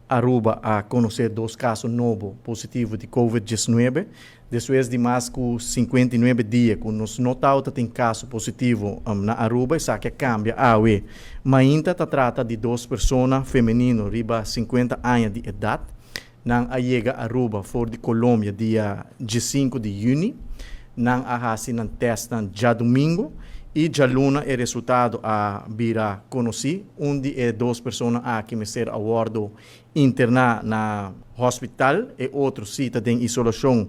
Aruba a conoce dos caso nobo positivo di COVID-19. Despues di mas cu 59 dia cu nos no tabatin caso positivo na Aruba, esaki a cambia awe mainta. Ta trata di dos persona femenino riba 50 aña di edad. Nan a yega Aruba for di Colombia dia 5 di juni. Nan a hasi nan test nan diadomingo y dialuna e resultado a bira conoci. Un di e dos persona aki mester a wordo interna na hospital y otro si ta den isolacion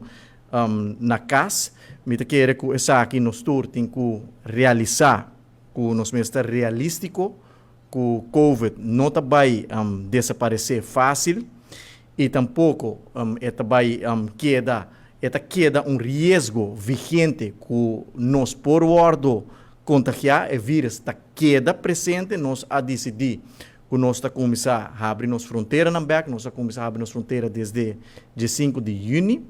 na cas. Mi ta kere cu esaki nos tur tin cu realisa cu nos mester ta realistico cu COVID no ta bay desaparece facil y tampoco e ta keda un riesgo vigente cu nos por wordo contagia. E virus ta keda presente. Nos a dicidi cu nos ta cuminsa habri nos fronteranan bek. Nos a cuminsa habri nos frontera desde dia 5 di juni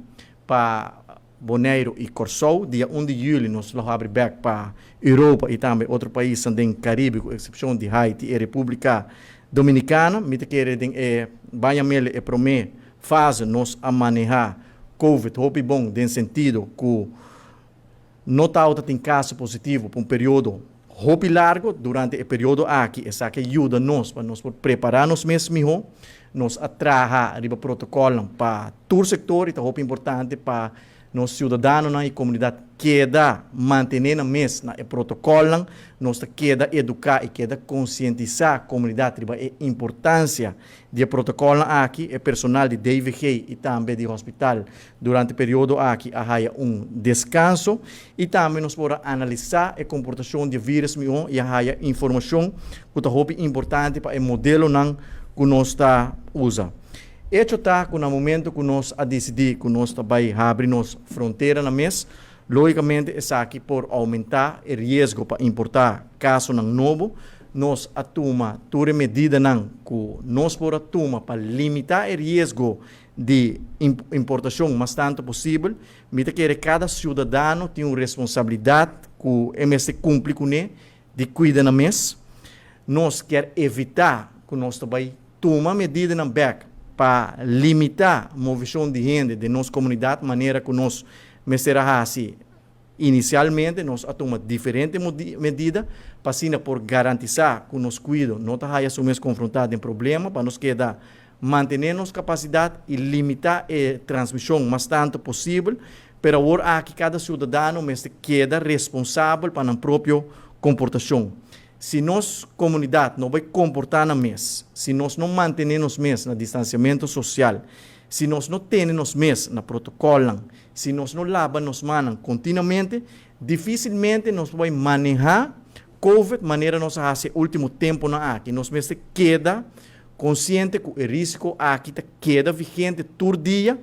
pa Bonaire y Corsou. Dia 1 di juli nos lo habri bek pa Europa y tambe otro pais den Caribe, cu excepcion di Haiti y Republica Dominicana. Mi ta kere den e bañamele e prome fase nos a maneha COVID hopi bon, den sentido cu no tabatin caso positivo pa un periodo hopi largo durante e periodo aki. Esaki a yuda nos pa nos por prepara nos mes miho. Nos a traha riba protocol pa tur sector y ta hopi importante pa nos ciudadanonan y comunidad keda mantene nan mes na e protocol. Nos keda educa y keda concientisa comunidad riba e importancia di e protocol aki. E personal di DVG y tambe di hospital durante e periodo aki a haya un descanso y tambe nos por analisa e comportacion di virus miho y haya informacion cu ta hopi importante pa e modelonan cu nos ta usa. Hecho ta cu na momento cu nos a dicidi cu nos ta bay habri nos fronteranan mes, logicamente esaki por aumenta e riesgo pa importa casonan nobo. Nos a tuma tur medidanan cu nos por a tuma pa limita e riesgo di importacion mas tanto posibel. Mi ta kere cada ciudadano tin un responsabilidad cu e mester cumpli cune di cuida nan mes. Nos kier evita cu nos ta bay tuma medidanan bek pa limita movecion di hende den nos comunidad manera cu nos mester a hasi inicialmente. Nos a tuma diferente medida pa asina por garantisa cu nos cuido no ta haya su mes confronta den problema, pa nos keda mantene nos capacidad y limita e transmision mas tanto posibel. Pero awor aki cada ciudadano mester keda responsabel pa nan propio comportacion. Si nos comunidad no bay comporta nan mes, si nos no mantene nos mes na distanciamento social, si nos no tene nos mes na protocol, si nos no laba nos mannan continuamente, dificilmente nos bay maneha COVID manera nos a hasi ultimo temponan aki. Nos mester keda consciente cu e riesgo aki ta keda vigente tur dia.